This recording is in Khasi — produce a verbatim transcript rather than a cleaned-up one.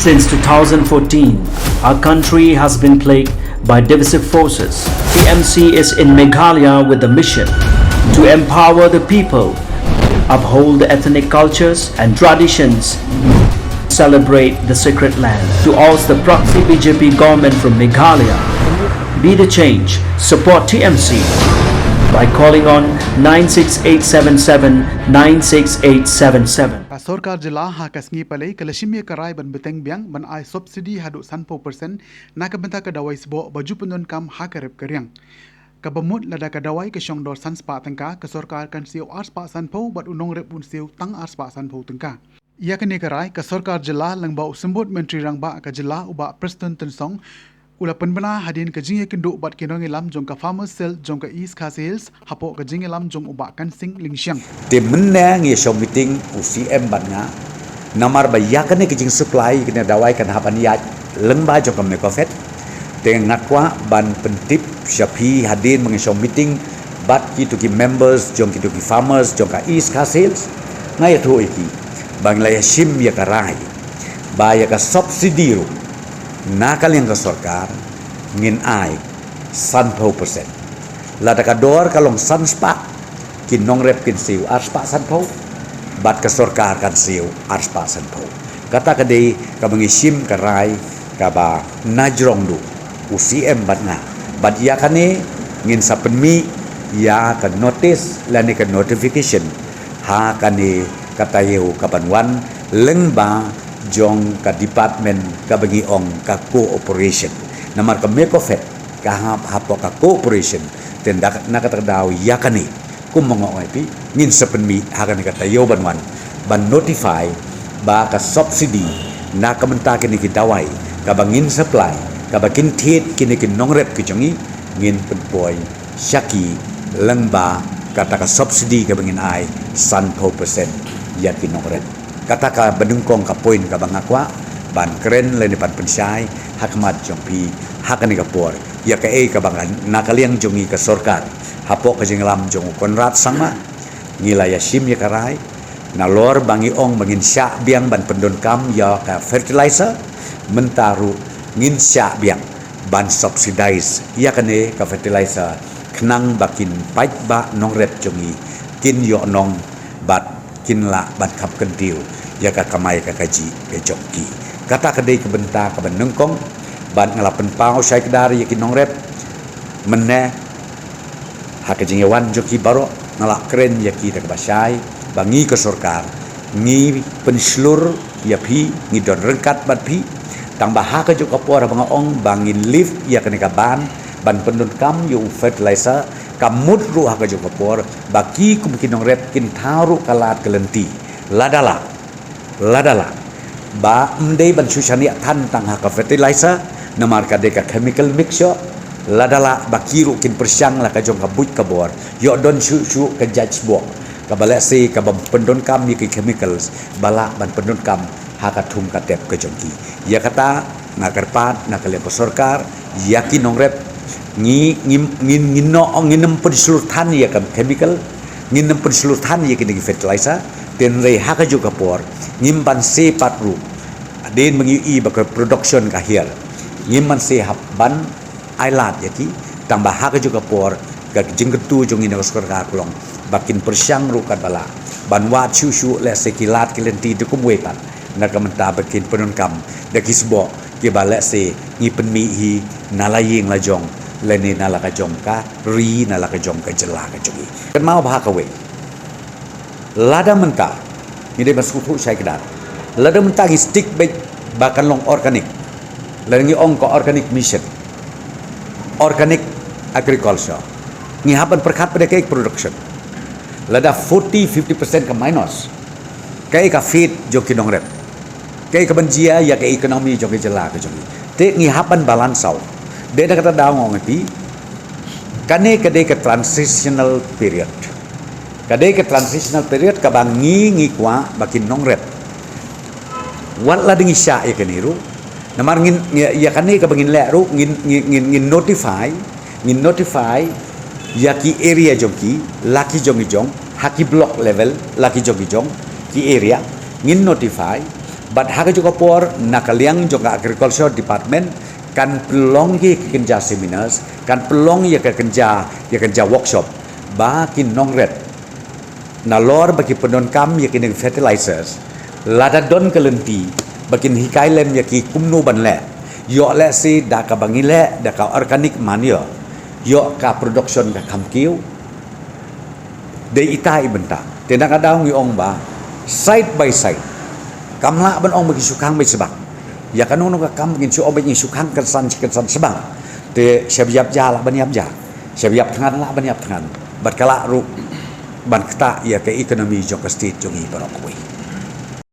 Since two thousand fourteen, our country has been plagued by divisive forces. T M C is in Meghalaya with the mission to empower the people, uphold the ethnic cultures and traditions, celebrate the sacred land, to oust the proxy B J P government from Meghalaya. Be the change, support T M C by calling on nine six eight seven seven nine six eight seven seven. Ka sorkar jylla ha ka sngi Palei ka la shim ïa ka rai ban bteng biang ban ai subsidy haduh sanphew percent na ka bynta ka dawai sboh ba ju pyndonkam ha ka rep ka riang. Kaba mut lada ka dawai ka shong dor san spah tyngka, ka sorkar kan siew ar spah sanphew bad u nongrep un siew tang ar spah sanphew tyngka. Ïa kane ka rai ka sorkar jylla lyngba u symbud Myntri Rangbah ka jylla u Bah Prestone Tynsong u la pynbna hadien ka jingïakynduh bad ki nongïalam jong ka Farmers Cell jong ka East Khasi Hills hapoh ka jingïalam jong u Bah Kansing Lyngshiang. Te mynne ngi ïa shong meeting u C M bad nga, namar ba ïa kane ka jingsupply kane dawai kan hap ban ïaid lyngba jong ka MECOFED. Te nga kwah ban pyntip sha phi hadien ba ngi shong meeting bad kito ki members jong kito ki farmers jong ka East Khasi Hills, nga ïathuh ïa ki ba ngi la ïa shim ïa ka rai ba ïa ka subsidy ruh na ka liang ka sorkar ngin ai sanphew percent. Lada ka dor ka long san spah, ki nongrep kin siew ar spah sanphew bad ka sorkar kan siew ar spah sanphew. Kata ka dei kaba ngi shim ka rai kaba na jrong duh u C M bad nga. Bad ïa kane ngin sa pynmih ïa ka notice lane ka notification ha kane ka taïew kaban wan lyngba jong ka department kaba ngi ong ka cooperation. Namar ka MECOFED ka hap hapoh ka cooperation. Te na kata ka daw ïa kane kumba nga ong ïa phi ngin sa pynmih ha kane ka taïew ban wan ban notify ba ka subsidy na ka bynta kine ki dawai kaba ngin supply, kaba kin thied kine ki nongrep ki jong ngi, ngin pynpoi sha ki lyngba kata ka subsidy kaba ngin ai sanphew percent ïa ki nongrep. Kata kaba nyngkong ka point kaba nga kwah ban kren lane ban pynshai ha khmat jong phi ha kane ka por. Ïa kaei kaba nga, na ka liang jong ngi ka sorkar hapoh ka jingïalam jong u Conrad Sangma, ngi la ïa shim ïa ka rai nalor ba ngi ong ba ngin shah biang ban pyndonkam ïa ka fertilizer, mynta ruh ngin shah biang ban subsidize ïa kane ka fertilizer khnang ba kin paidbah nongrep jong ngi kin ïoh nong bad kin lah ban khap kyntiew ïa ka kamai ka kajih ka jong ki. Kata ka dei ka bynta kaba nyngkong bad nga la pynpaw shai kdar ïa ki nongrep mynne ha ka jingïawan jong ki baroh. Nga la kren ïa ki da kaba shai ba ngi ka sorkar ngi pynshlur ïa phi, ngi don ryngkat bad phi. Tang ba ha kajuh ka por ba nga ong ba ngin lift ïa kane ka ban ban pyndonkam ïa u fertilizer, ka mut ruh ha kajuh ka por ba ki kum ki nongrep kin thaw ruh ka lad ka lynti. Lada lah, lada lah ba ym dei ban shu shaniah than tang ha ka fertilizer, namar ka dei ka chemical mixture. Lada lah ba ki ruh kin pyrshang la ka jong ka buit ka bor, ïoh don shuh shuh ka jait sboh kaba lehse kaba pyndonkam ïa ki chemicals ba lah ban pyndonkam ha ka thung ka tep ka jong ki. Ïa kata nga kyrpad na ka liang ka sorkar ïa ki nongrep, ngi, ngi, ngin, ngin, no, ngin ym pynshlur than ïa ka chemical, ngin ym pynshlur than ïa kine ki fertilizer. Hynrei ha kajuh ka por ngim ban seh pat ruh, hadien ba ngi ïohi ba ka production ka hiar, ngim ban seh hap ban ai lad ïa ki. Tang ba ha kajuh ka por ka jingkyntu jong ngi na ka sorkar ka long ba kin pyrshang ruh katba lah ban wad shuh shuh lehse ki lad ki lynti da kumwei pat, na ka bynta ba kin pyndonkam da ki sboh kiba lehse ngi pynmih hi na la ïing la jong lane na la ka jong ka ri, na la ka jong ka jylla ka jong ngi. Kynmaw ba ha kawei, lada mynta ngi dei ban sngewthuh shai kdar, lada mynta ngi stick beit ba kan long organic, lada ngi ong ka organic mission, organic agriculture, ngi hap ban pyrkhat pat ïa ka production. Lada forty fifty percent ka minus, kaei ka feed jong ki nongrep, kaei kaban jia ïa ka economy jong ka jylla ka jong ngi? Te ngi hap ban balance out. Dei na kata daw nga ong ïa phi, kane ka dei ka transitional period. Ka dei ka transitional period kaba ngi, ngi kwah ba ki nongrep, wat la dang ngi shah ïa kane ruh, namar ngin, ïa, ïa kane kaba ngin leh ruh ngin, ngin, ngin, ngin notify, ngin notify ïa ki area jong ki, la ki jong ki jong, ha ki block level, la ki jong ki jong ki area, ngin notify. Bad ha kajuh ka por, na ka liang jong ka Agriculture Department, kan pynlong ki kynja seminars, kan pynlong ïa ka kynja, ïa kynja workshop ba ki nongret, nalor ba ki pyndonkam ïa ki ning fertilizers, lada don ka lynti ba kin hikai lem ïa ki kumno ban leh. Ïoh lehse da kaba ngi leh da ka organic manure, ïoh ka production ka kham kiew. Dei ita i bynta. Te na ka daw ngi ong ba side by side, kam lah ban ong ba ki shu khang ba sbak. Ïa kano kano ka kam ba kin shu ong ba kin shu khang kynsan kynsan sbak. Te shaba ïap ja lah ban ïap ja, shaba ïap thngan lah ban ïap thngan. Bad ka lah ruh ban ktah ïa ka economy jong ka state jong ngi baroh kawei.